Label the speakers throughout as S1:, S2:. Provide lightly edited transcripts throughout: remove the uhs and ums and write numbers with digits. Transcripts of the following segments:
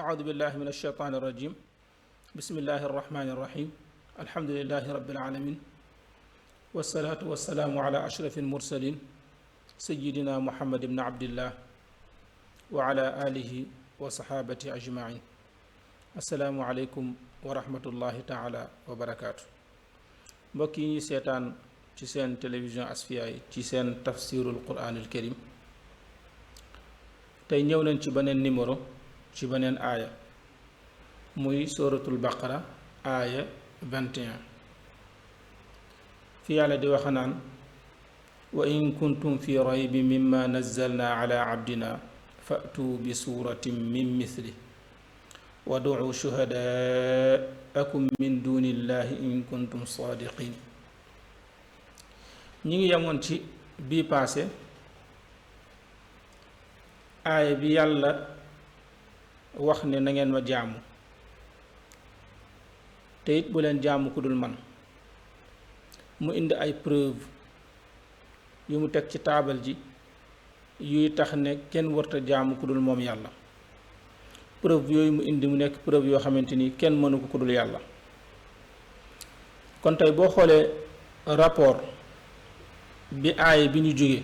S1: أعوذ بالله من الشيطان الرجيم بسم الله الرحمن الرحيم الحمد لله رب العالمين والصلاة والسلام على أشرف المرسلين سيدنا محمد بن عبد الله وعلى آله وصحابته أجمعين السلام عليكم ورحمة الله تعالى وبركاته mbokk yi ñuy seetaan ci seen télévision Asfiyahi ci seen tafsirul Qur'anul Karim tey ñëw nañ ci beneen numéro ci beneen aaya muy suratul baqara aaya 21 fi yàlla di wax naan wa in kuntum fi raybin mimma nazzalna ala abdina fa'tu bi suratin min mithli wa du'u shuhadaakum min dunillahi in kuntum sadiqin ñi ngi yemoon ci bii paase aaya bi yàlla wax ne na ngeen ma jaamu te it bu leen jaamu ku dul man mu indi ay preuve yu mu teg ci taabal ji yuy tax ne kenn warta jaamu ku dul moom yàlla preuve yooyu mu indi mu nekk preuve yoo xamante ni kenn mënu ko ku dul yàlla kon tey boo xoolee rapport bi aaya bi ñu jóge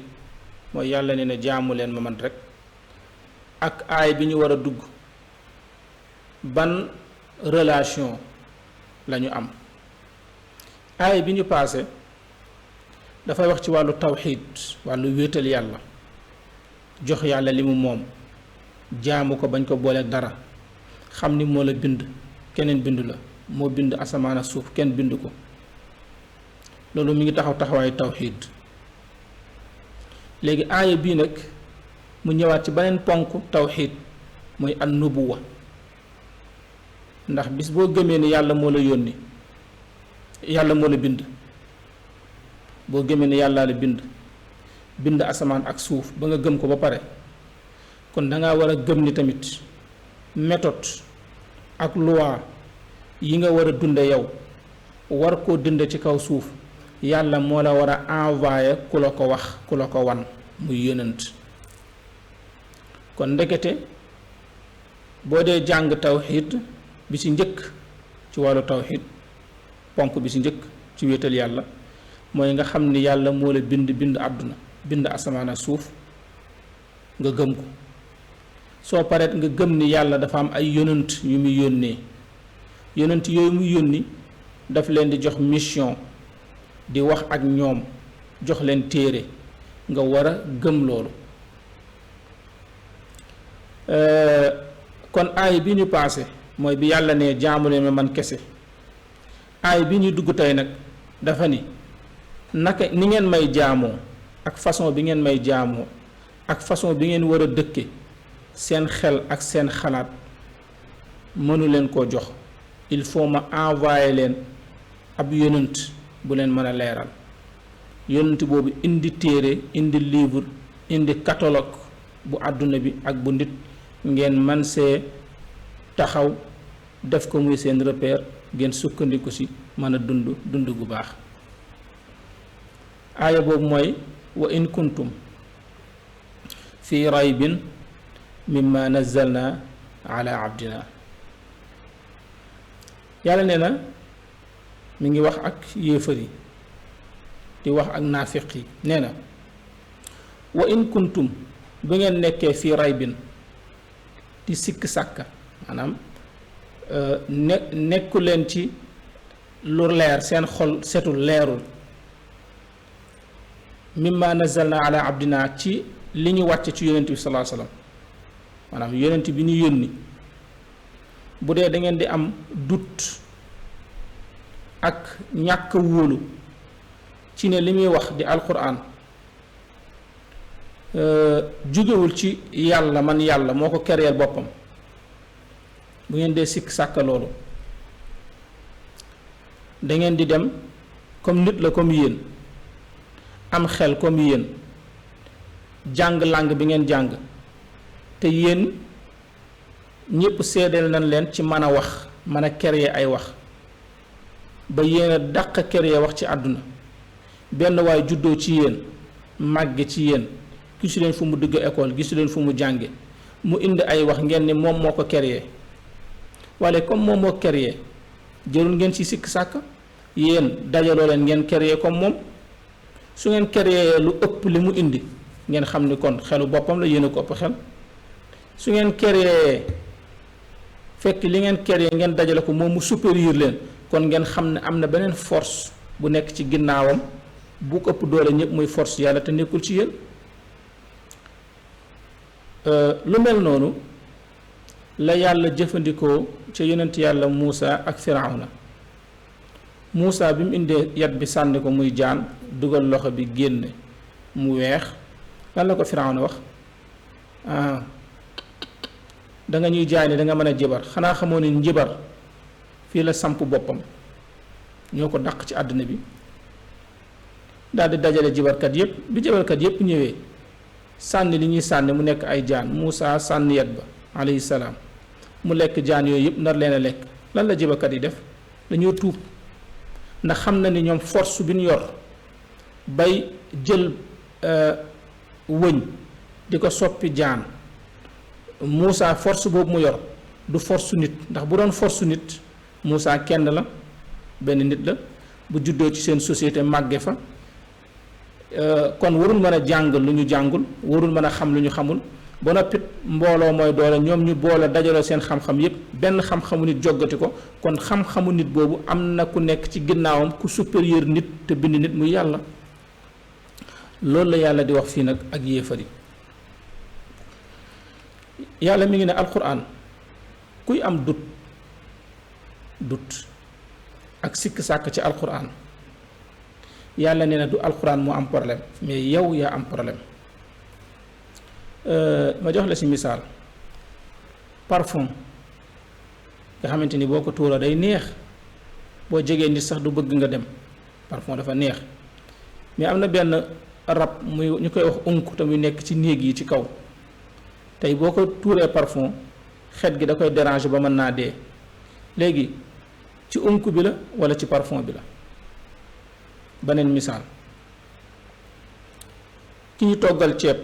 S1: mooy yàlla ne na jaamu leen ma man rek ak aaya bi ñu war a dugg ban relation lañu am aaya bi ñu paase dafay wax ci wàllu tawxiid wàllu wéetal yàlla jox yàlla li mu moom jaamu ko bañ ko booleeg dara xam ni moo la bind keneen bindu la moo bind asamaan ak suuf kenn bind ko loolu mi ngi taxawaayu tawxiid léegi aaya bii nag mu ñëwaat ci beneen ponk tawxiid mooy an nubuwa ndax bis boo gëmee ni yàlla moo la yónni yàlla moo la bind boo gëmee ni yàlla la bind asamaan ak suuf ba nga gëm ko ba pare kon danga war a gëm ni tamit méthode ak loi yi nga war a dunde yow war koo dunde ci kaw suuf yàlla moo la war a envoyé ku la ko wax ku la ko wan muy yónnent kon ndekete boo dee jàng tawxiid bi ci njëkk ci wàllu tawxiid ponk bi ci njëkk ci wéetal yàlla mooy nga xam ni yàlla moo la bind àdduna bind asamaan ak suuf nga gëm ko soo pareet nga gëm ni yàlla dafa am ay yonent yu muy yónnee yonent yooyu muy yónni daf leen di jox mission di wax ak ñoom jox leen téere nga war a gëm loolu kon aay bi ñu paase mooy bi yàlla ne jaamu leen ma man kese aay bi ñu dugg tey nag dafa ni naka ni ngeen may jaamoo ak façon bi ngeen may jaamoo ak façon bi ngeen war a dëkke seen xel ak seen xalaat mënu leen koo jox il faut ma envoyer leen ab yonent bu leen mën a leeral yonent boobu indi téere indi livre indi catalogue bu àdduna bi ak bu nit ngeen man see taxaw def ko muy seen repère ngeen sukkandiku ci mën a dund gu baax aaya boobu mooy wa in kuntum fi raybin mimma nazzalna ala abdina yàlla nee na mi ngi wax ak yéefar yi di wax ak naafiq yi nee na wa in kuntum bu ngeen nekkee fii raybin di sikk sàkka maanaam nekku leen ci lu leer seen xol setul leerul mimma nazalna ala abdina ci li ñu wàcce ci yonent bi sallallahu alayhi wasallam maanaam yonent bi ñu yónni bu dee da ngeen di am doute ak ñàkk wóolu ci ne li muy wax di alquran jógewul ci yàlla man yàlla moo ko kereel boppam bu ngeen dee sikk sàkka loolu da ngeen di dem comme nit la comme yéen am xel comme yéen jàng langue bi ngeen jàng te yéen ñépp seedeel nañ leen ci mën a wax mën a créer ay wax ba yéen a dàq créer wax ci àdduna benn waay juddoo ci yéen màgge ci yéen gisu leen fu mu dugg école gisu leen fu mu jànge mu indi ay wax ngeen ni moom moo ko créé wala comme moom moo créé jërul ngeen ci sikk sàkk yéen dajaloo leen ngeen créé comme moom su ngeen créé lu ëpp li mu indi ngeen xam ni kon xelu boppam la yéen a ko ëpp xel su ngeen créé fekk li ngeen créé ngeen dajale ko moom mu supérieur leen kon ngeen xam ne am na beneen force bu nekk ci ginnaawam bu ko ëpp doole ñëpp muy force yàlla te nekkul ci yéen lu mel noonu la yàlla jëfandikoo ca yonent yàlla Muusa ak Firawna Muusa bi mu indee yat bi sànni ko muy jaan dugal loxo bi génne mu weex lan la ko Firawna wax da nga ñuy jaay ni da nga mën a jibar xanaa xamoo ni njibar fii la samp boppam ñoo ko dàq ci àdduna bi daal di dajale jibarkat yépp bi jibarkat yépp ñëwee sànni li ñuy sànni mu nekk ay jaan Muusa sànni yat ba alayhi salaam mu lekk jaan yooyu yëpp nar leen a lekk lan la jibarkat yi def dañoo tuub ndax xam na ni ñoom force bi ñu yor bay jël wëñ di ko soppi jaan Muusa force boobu mu yor du force nit ndax bu doon force nit Muusa kenn la benn nit la bu juddoo ci seen société màgge fa kon warul mën a jàng lu ñu jàngul warul mën a xam lu ñu xamul ba noppi mbooloo mooy doole ñoom ñu boole dajaloo seen xam-xam yépp benn xam-xamu nit joggati ko kon xam-xamu nit boobu am na ku nekk ci ginnaawam ku supérieur nit te bind nit muy yàlla loolu la yàlla di wax fii nag ak yéefar yi yàlla mi ngi ne alquran kuy am dut ak sikk sàkk ci alquran yàlla nee na du alquran moo am problème mais yow yaa am problème ma jox la ci misaal parfum nga xamante ni boo ko tuuroo day neex boo jegee nit sax du bëgg nga dem parfum dafa neex mais am na benn rab muy ñu koy wax unk te muy nekk ci néeg yi ci kaw tey boo ko tuuree parfum xet gi da koy déranger ba mën naa dee léegi ci unk bi la walla ci parfum bi la beneen misaal ki ñu toggal ceeb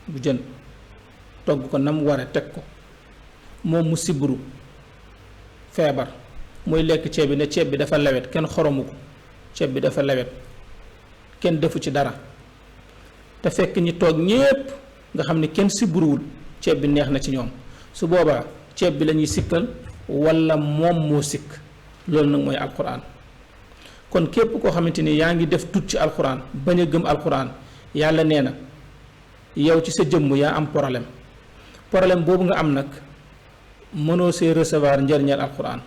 S1: bu jën togg ko na mu ware teg ko moom mu sibru feebar muy lekk ceeb bi ne ceeb bi dafa lewet kenn xoromu ko ceeb bi dafa lewet kenn defu ci dara te fekk ñi toog ñépp nga xam ne kenn sibruwul ceeb bi neex na ci ñoom su boobaa ceeb bi la ñuy sikkal walla moom moo sikk loolu nag mooy alquran kon képp koo xamante ni yaa ngi def tut ci alquran bañ a gëm alquran yàlla nee na yow ci sa jëmm yaa am problème boobu nga am nag mënoo see recevoir njëriñal alquran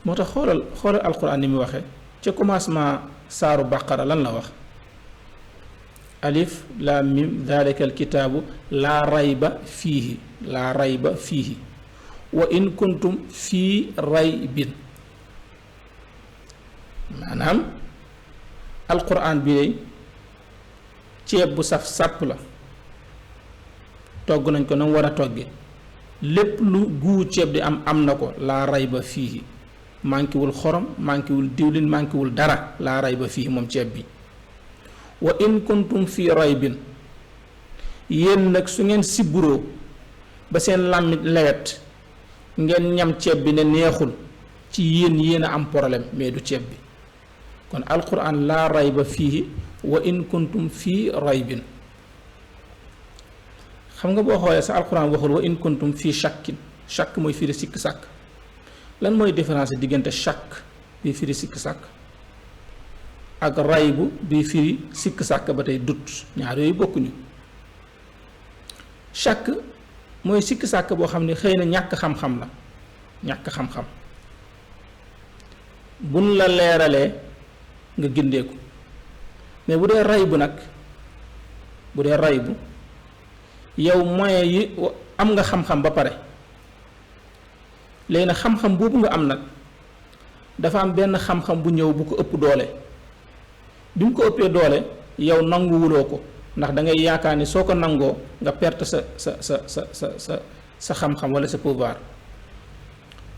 S1: moo tax xoolal alquran ni mu waxee ca commencement saaru baqara lan la wax alif laam mim dalika alkitaabu laa rayba fiihi wa in kuntum fii raybin maanaam alquran bi day ceeb bu saf sàpp la togg nañ ko na mu war a togge lépp lu guu ceeb di am na ko laa rayba fiihi mànkiwul xorom mànkiwul diwlin mànkiwul dara laa rayba fiihi moom ceeb bi wa in kuntum fii raybin yéen nag su ngeen sibburoo ba seen làmmit lewet ngeen ñam ceeb bi ne neexul ci yéen a am problème mais du ceeb bi kon alquran laa rayba fiihi wa in kuntum fii raybin xam nga boo xoolee sa alquran waxul wa in kuntum fii shakk mooy firi sikk sàkk lan mooy différence diggante shakk bi firi sikk sàkk ak raybu bi firi sikk sàkk ba tey dut ñaar yooyu bokkuñu shakk mooy sikk sàkk boo xam ne xëy na ñàkk xam-xam la ñàkk xam-xam buñ la leeralee nga gindeeku mais bu dee raybu yow moyen yi am nga xam-xam ba pare léegi nag xam-xam boobu nga am nag dafa am benn xam-xam bu ñëw bu ko ëpp doole bi mu ko ëppee doole yow nanguwuloo ko ndax da ngay yaakaar ni soo ko nangoo nga perte sa xam-xam walla sa pouvoir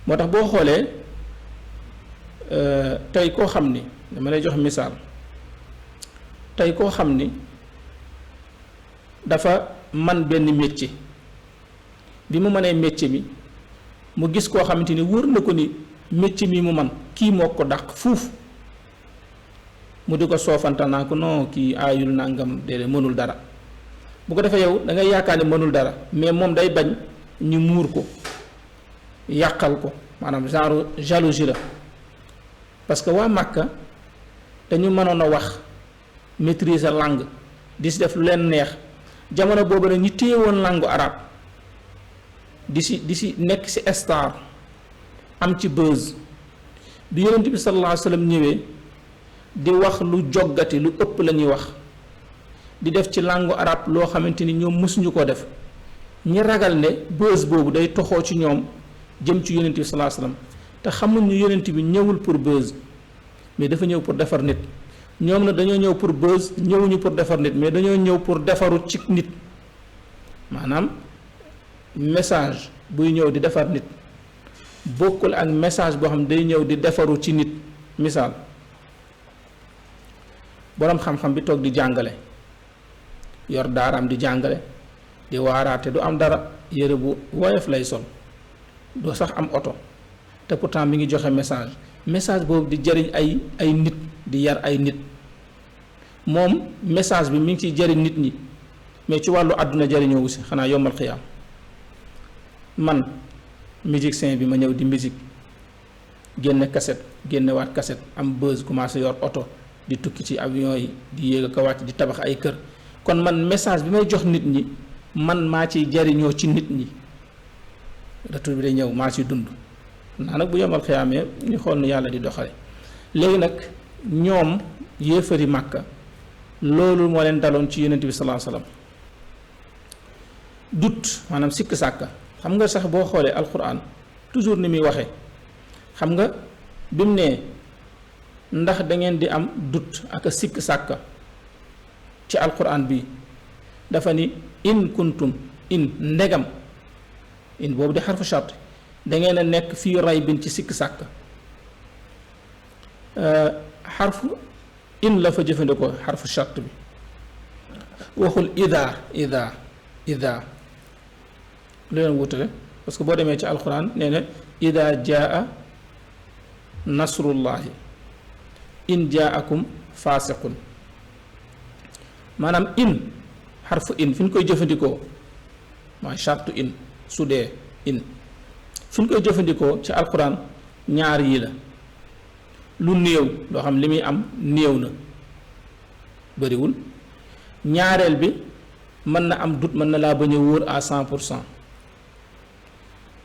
S1: moo tax boo xoolee tey koo xam ni dama lay jox misaal tey koo xam ni dafa man benn métier bi mu mënee métier mi mu gis koo xamante ni wóor na ko ni métier mi mu man kii moo ko dàq fuuf mu di ko soofantal naa ko non kii aayul nangam déedéet mënul dara bu ko defee yow da ngay yaakaar ne mënul dara mais moom day bañ ñu muur ko yàqal ko maanaam genre jalousie la parce que waa Màkka dañu mënoon a wax maîtriser langue di si def lu leen neex jamono boobu nag ñi téye woon langue arabe di si nekk si star am ci buzz bi yonent bi sallallahu alayhi wa sallam ñëwee di wax lu joggati lu ëpp la ñuy wax di def ci langue arabe loo xamante ni ñoom mësuñu ko def ñi ragal ne buzz boobu day toxoo ci ñoom jëm ci yonent bi sallallahu alayhi wa sallam te xamuñ ñu yonent bi ñëwul pour buzz mais dafa ñëw pour defar nit ñoom na dañoo ñëw pour buzz ñëwuñu pour defar nit mais dañoo ñëw pour defaru ci nit maanaam message buy ñëw di defar nit bokkul ak message boo xam day ñëw di defaru ci nit. misaal boroom xam-xam bi toog di jàngale yor daaraam di jàngale di waaraate du am dara yére bu woyof lay sol doo sax am oto te pourtant mi ngi joxe message boobu di jëriñ ay nit di yar ay nit moom message bi mi ngi ciy jëriñ nit ñi mais ci wàllu àdduna jëriñoo wu si xanaa yombal xiyaam man musicien bi ma ñëw di musique génne cassette génnewaat cassette am buzz commencé yor oto di tukki ci avion yi di yéeg a ko wàcc di tabax ay kër kon man message bi may jox nit ñi man maa ciy jariñoo ci nit ñi retour bi day ñëw maa ciy dund naa nag bu yombal xiyaamee ñu xool ni yàlla di doxale léegi nag ñoom yéefari Màkka loolu moo leen daloon ci yonent bi sallallahu alayhi wasallam dut maanaam sikk sàkka xam nga sax boo xoolee alquran toujours ni muy waxee xam nga bi mu nee ndax da ngeen di am dut ak a sikk sàkka ci alquran bi dafa ni in kuntum in ndegam in boobu di xarfu shart da ngeen a nekk fii ray bin ci sikk sàkka xarfu in la fa jëfandikoo xarfu shart bi waxul ida lu leen wutale parce que boo demee ci alquran nee na ida jaa nasrullahi in jaakum faasiqun maanaam in xarfu in fi ñu koy jëfandikoo mooy shartu in su dee in fi ñu koy jëfandikoo ci alquran ñaar yi la lu néew loo xam li muy am néew na bariwul ñaareel bi mën na am dut mën na laa bañ a wóor à 100%.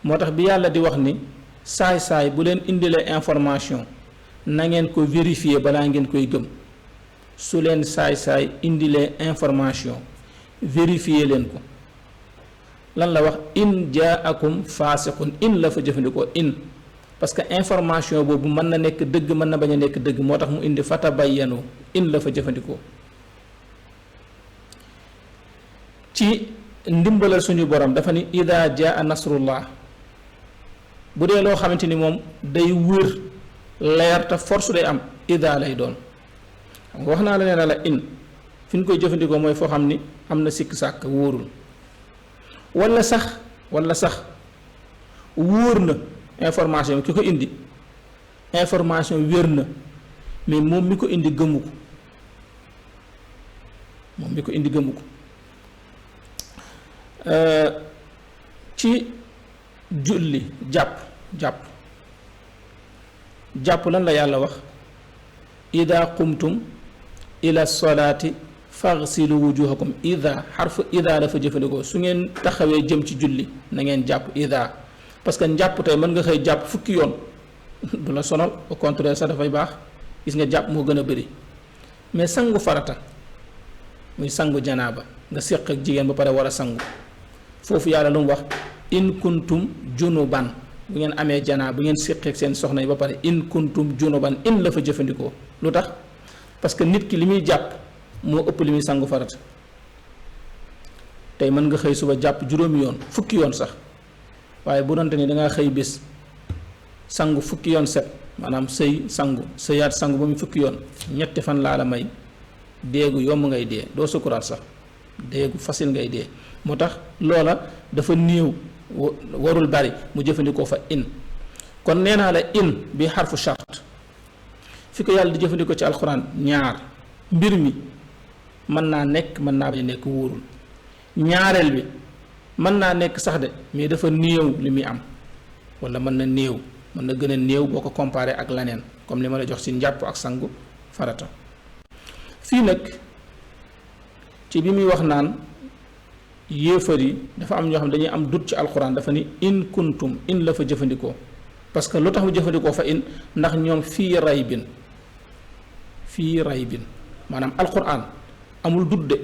S1: moo tax bi yàlla di wax ni saay-saay bu leen indilee information na ngeen ko vérifier balaa ngeen koy gëm su leen saay-saay indilee information vérifier leen ko lan la wax in jaakum faasiqun in la fa jëfandikoo in parce que information boobu mën na nekk dëgg mën na bañ a nekk dëgg moo tax mu indi fatabayyanu in la fa jëfandikoo ci ndimbalal suñu borom dafa ni ida jaa nasrullah bu dee loo xamante ni moom day wër leer te force day am ida lay doon xam nga wax naa la nee na la in fi ñu koy jëfandikoo mooy foo xam ni am na sikk sàkk wóorul wala sax wóor na information ki ko indi information wér na mais moom mi ko indi gëmu ko ci julli jàpp lan la yàlla wax ida qumtum ila solaati faghsilu wujuhakum ida xarfu ida dafa jëfandikoo su ngeen taxawee jëm ci julli na ngeen jàpp ida parce que njàpp tey mën nga xëy jàpp fukki yoon du la sonal au contraire sax dafay baax gis nga jàpp moo gën a bëri mais sangu farata muy sangu janaaba nga séq ak jigéen ba pare war a sangu foofu yàlla lu mu wax in kuntum junuban bu ngeen amee janaa bu ngeen séq ak seen soxna yi ba pare in kuntum junuban in la fa jëfandikoo lu tax parce que nit ki li muy jàpp moo ëpp li muy sangu farata tey mën nga xëy suba jàpp juróomi yoon fukki yoon sax waaye bu doonte ni dangaa xëy bés sangu fukki yoon set maanaam sëyaat sangu ba mu fukki yoon ñetti fan laa la may déegu yomb ngay dee doo sukuraat sax déegu facile ngay dee moo tax loola dafa néew warul bari mu jëfandikoo fa in. kon nee naa la in bi xarfu chart fi ko yàlla di jëfandikoo ci alxuraan ñaar mbir mi mën naa nekk mën naa bañ a nekk wóorul ñaareel bi mën naa nekk sax de mais dafa néew li muy am wala mën na néew mën na gën a néew boo ko comparé ak leneen comme li ma la jox ci njàpp ak sangu farata fii nag ci bi muy wax naan yéefar yi dafa am ñoo xam dañuy am dut ci alxuraan dafa ni in kuntum in la fa jëfandikoo parce que lu tax mu jëfandikoo fa in ndax ñoom fii raybin maanaam alxuraan amul dut de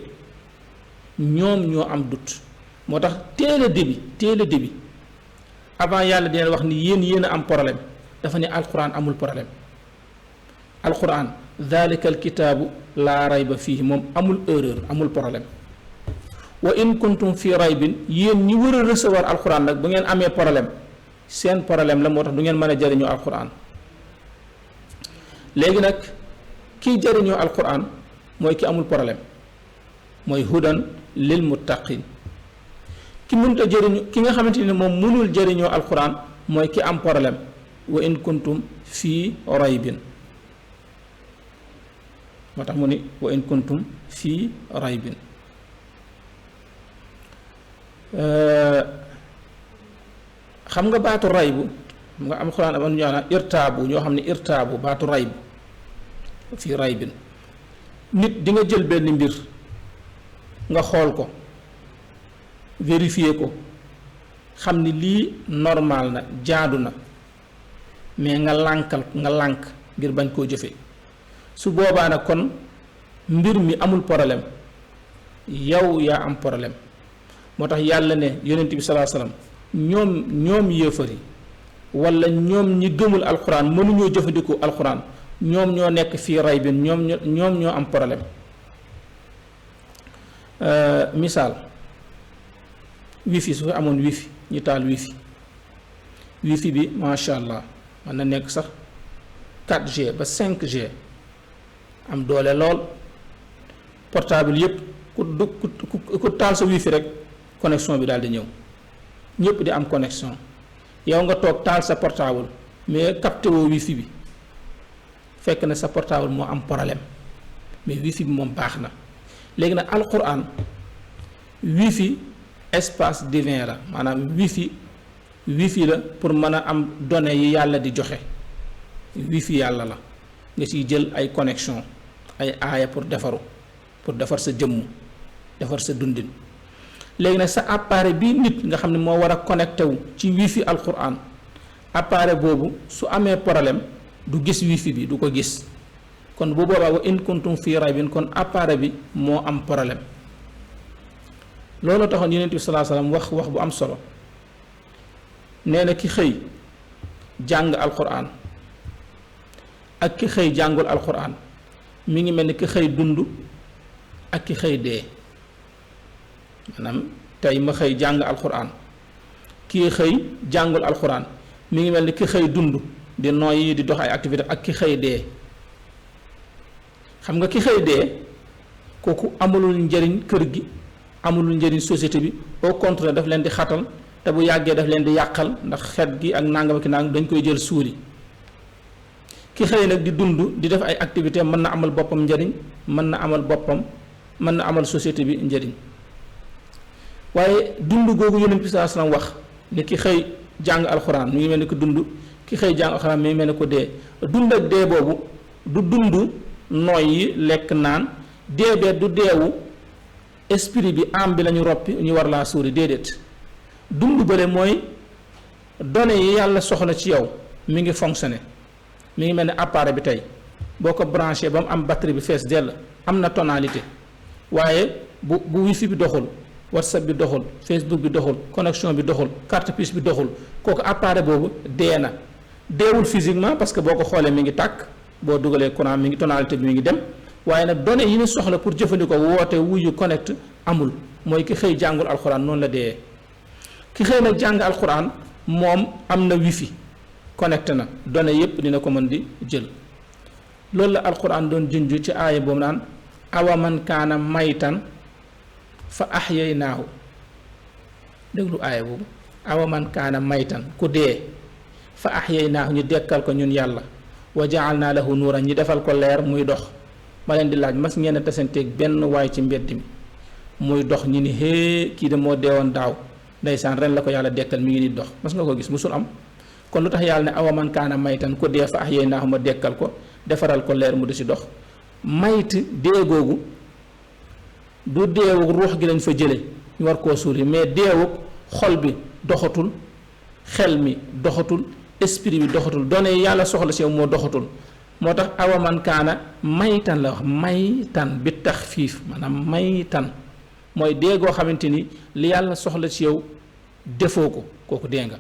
S1: ñoom ñoo am dut moo tax teel a début avant yàlla dina wax ni yéen a am problème dafa ne alxuraan amul problème alxuraan dhalika alkitaabu laa rayba fii moom amul erreur amul problème wa in kuntum fii raybin yéen ñi war a recevoir alxuraan nag bu ngeen amee problème seen problème la moo tax du ngeen mën a jëriñoo alxuraan léegi nag kiy jëriñoo alxuraan mooy ki amul problème mooy hudan lil muttaqin ki mënta jëriñu ki nga xamante ni moom mënul jëriñoo alxuraan mooy ki am problème wa in kuntum fii raybin moo tax mu ni wa in kuntum fii raybin xam nga baatu raybu nga am alxuraan am ñoo xam ne irtaabu ñoo xam ne irtaabu baatu raybu fii raybin nit di nga jël benn mbir nga xool ko vérifier ko xam ni lii normal na jaadu na mais nga lànk ngir bañ koo jëfe su boobaa nag kon mbir mi amul problème yow yaa am problème moo tax yàlla ne yonent bi salaa salaam ñoom yéefar yi wala ñoom ñi gëmul alxuraan mënuñoo jëfandikoo alxuraan ñoom ñoo nekk fii ray bi ñoom ñoo am problème misaal wifi su fi amoon wifi ñu taal wifi bi macha allah mën na nekk sax 4G ba 5G am doole lool portable yépp ku taal sa wifi rek connexion bi daal di ñëw ñëpp di am connexion yow nga toog taal sa portable mais capté woo wifi bi fekk na sa portable moo am problème mais wifi bi moom baax na léegi nag alquran wifi espace divin la maanaam wifi la pour mën a am données yi yàlla di joxe wifi yàlla la nga ciy jël ay connexion ay aaya pour defar sa jëmm defar sa dundin léegi nag sa appareil bi nit nga xam ne moo war a connecté wu ci wifi alquran appareil boobu su amee problème du gis wifi bi du ko gis kon bu boobaa wa in kuntum fii raybin kon appareil bi moo am problème loolu taxoon yonent bi salaa salaam wax bu am solo nee na ki xëy jàng alquran ak ki xëy jàngul alquran mi ngi mel ni ki xëy dund ak ki xëy dee maanaam tey ma xëy jàng alquran kii xëy jàngul alquran mi ngi mel ni ki xëy dund di nooyi di dox ay activité ak ki xëy dee xam nga ki xëy dee kooku amulul njëriñ kër gi amulul njëriñ société bi au contraire daf leen di xatal te bu yàggee daf leen di yàqal ndax xet gi ak nangam ak nangam dañ koy jël suuli ki xëy nag di dund di def ay activité mën na amal boppam njëriñ mën na amal société bi njëriñ waaye dund googu yonent bi sallallahu alayhi wasallam wax ni ki xëy jàng alxuraan mi ngi mel ni ko dund ki xëy jàng alxuraan mi ngi mel ni ko dee dund ak dee boobu du dund nooy yi lekk naan dee bee du deewu esprit bi am bi lañu roppi ñu war laa suuri déedéet dund bële mooy données yi yàlla soxla ci yow mi ngi fonctionné mi ngi mel ni appareil bi tey boo ko branché ba mu am batterie bi fees dell am na tonalité waaye bu wifi bi doxul whatsapp bi doxul facebook bi doxul connexion bi doxul carte puce bi doxul kooku appareil boobu dee na deewul physiquement parce que boo ko xoolee mi ngi tàkk boo dugalee courant mi ngi tonalité bi mi ngi dem waaye nag données yi ñu soxla pour jëfandikoo woote wuyu connect amul mooy ki xëy jàngul alxuraan noonu la dee ki xëy nag jàng alxuraan moom am na wifi connecté na données yépp dina ko mën di jël loolu la alxuraan doon junj ci aaya boobu naan awa man kaana maytan fa ahyaynaahu déglu aaya boobu awa man kaana maytan ku dee fa ahyaynaahu ñu dekkal ko ñun yàlla wa ja'alnaa lahu nuuran ñi defal ko leer muy dox. ma leen di laaj mas ngeen a tasanteeg benn waay ci mbedd mi muy dox ñi ni hee kii de moo deewoon daaw ndeysaan ren la ko yàlla dekkal mi ngi ni dox mas nga ko gis musul am. kon lu tax yàlla ne awa man kaana maytan ku dee fa ahyaynaahu ma dekkal ko defaral ko leer mu di si dox. mayt dee googu du deewu ruux gi lañ fa jële ñu war koo suuli mais deewu xol bi doxatul xel mi doxatul esprit bi doxatul doone yàlla soxla si yow moo doxatul. moo tax awa man kaana maytan la wax maytan bi taxfiif maanaam maytan mooy dee goo xamante ni li yàlla soxla ci yow defoo ko kooku dee nga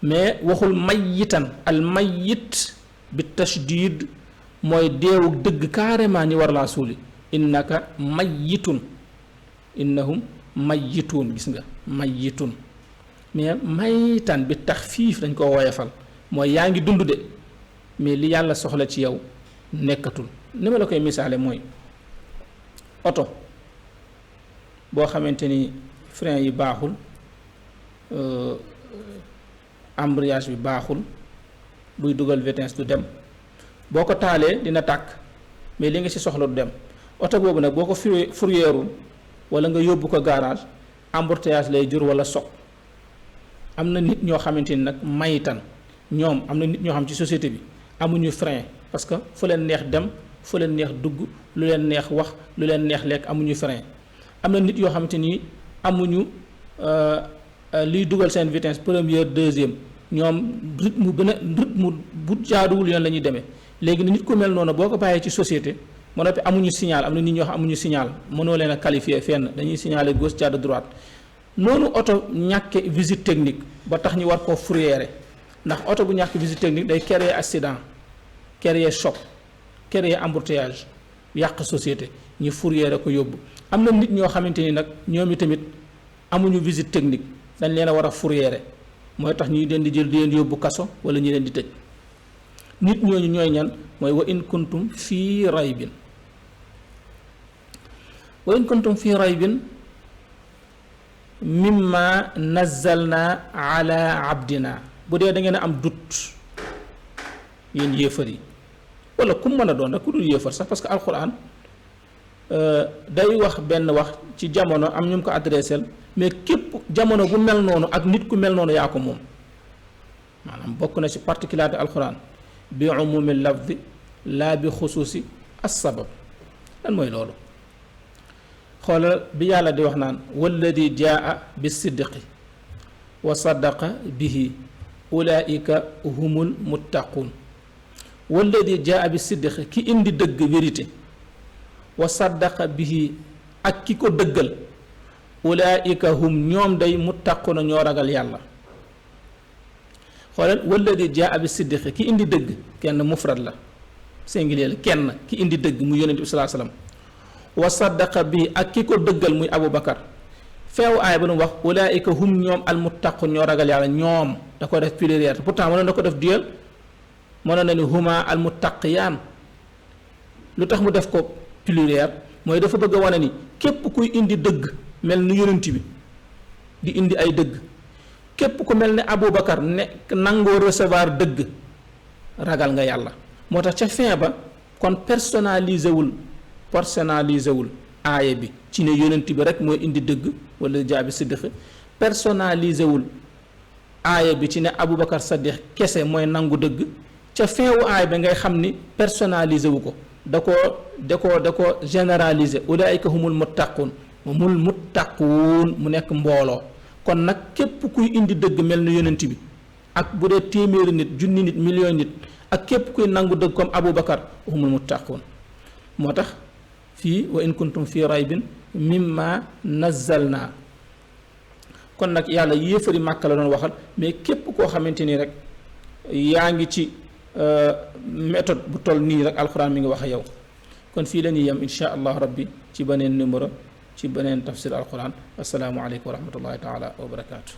S1: mais waxul mayitan al mayit bi tashdid mooy deewu dëgg carrément ñi war laa suuli innaka mayitun innahum mayituun gis nga mayitun mais maytan bi taxfiif dañ ko woyefal mooy yaa ngi dund de mais li yàlla soxla ci yow nekkatul. ni ma la koy misaale mooy oto boo xamante ni frein yi baaxul embrayage bi baaxul buy dugal vitesse du dem boo ko taalee dina tàkk mais li nga ci soxla du dem oto boobu nag boo ko fourrièreul wala nga yóbbu ko garage embouteillage lay jur wala soog. am na nit ñoo xamante ni nag mayitan ñoom am na nit ñoo xam ci société bi amuñu frein parce que fu leen neex dem fu leen neex dugg lu leen neex wax lu leen neex lekk amuñu frein. am na nit yoo xamante ni amuñu liy dugal seen vitesse première deuxième ñoom rythme bu jaaduwul yoon la ñuy demee léegi nit ku mel noonu boo ko bàyyee ci société ba noppi amuñu signal am na nit ñoo xam amuñu signal mënoo leen a qualifier fenn dañuy signaler gauche jàdd droite noonu oto ñàkke visite technique ba tax ñu war koo fourrière ndax oto bu ñàkk visite technique day créer accident créer choc créer embouteillage yàq société ñu fourrière ko yóbbu. am na nit ñoo xamante ni nag ñoom itamit amuñu visite technique dañ leen a war a fourrière mooy tax ñuy leen di jël di leen yóbbu kaso wala ñu leen di tëj. nit ñooñu ñooy ñan mooy wa in kuntum fii raybin mimma nazzalna ala abdina bu dee da ngeen a am dut yéen yéefar yi wala ku mën a doon rek ku dul yéefar sax parce que alquran day wax benn wax ci jamono am ñu ko adressé mais képp jamono bu mel noonu ak nit ku mel noonu yaa ko moom maanaam bokk na ci particularité alquran bi umumi lafdi laa bi xusuusi as sabab lan mooy loolu xoolal bi yàlla di wax naan walladi jaa bi siddiqi wa saddaqa bihi ulaika humul muttaquun walladi jaa bi siddiqi ki indi dëgg vérité wa saddaqa bihi ak ki ko dëggal ulaika hum ñoom day muttaquuna ñoo ragal yàlla xoolal walladi jaa bi siddiqi ki indi dëgg kenn mufrad la singulier la kenn ki indi dëgg mu yonent bi salaa salaam wa saddaqa bi ak ki ko dëggal muy Abu Bakar feew aay ba nu wax ulaika hum ñoom almuttaqun ñoo ragal yàlla ñoom da ko def pluriel pourtant mënoon na ko def duel mënoon na ni huma almuttaqiyaan lu tax mu def ko pluriel mooy dafa bëgg a wane ni képp kuy indi dëgg mel ni yonent bi di indi ay dëgg képp ku mel ne Abu Bakar ne nangoo recevoir dëgg ragal nga yàlla moo tax ca fin ba kon personnalisé wul aaya bi ci ne yonent bi rek mooy indi dëgg wala jaabi siddiq personnalisé wul aaya bi ci ne Aboubacar Saddiq kese mooy nangu dëgg ca fin wu aaya bi ngay xam ni personnalisé wu ko da ko généralisé ulaayika humul muttaquun mu nekk mbooloo kon nag képp kuy indi dëgg mel ni yonent bi ak bu dee téeméeri nit junni nit million nit ak képp kuy nangu dëgg comme Aboubacar humul muttaquun moo tax fii wa in kuntum fii raybin mimma nazzalna kon nag yàlla yéefari Màkka la doon waxal mais képp koo xamante ni rek yaa ngi ci méthode bu toll nii rek alxuraan mi ngi wax yow kon fii la ñuy yem insha allah rabbi ci beneen numéro ci beneen tafsir alxuraan assalaamu aleykum wa rahmatullahi taala wa barakaatu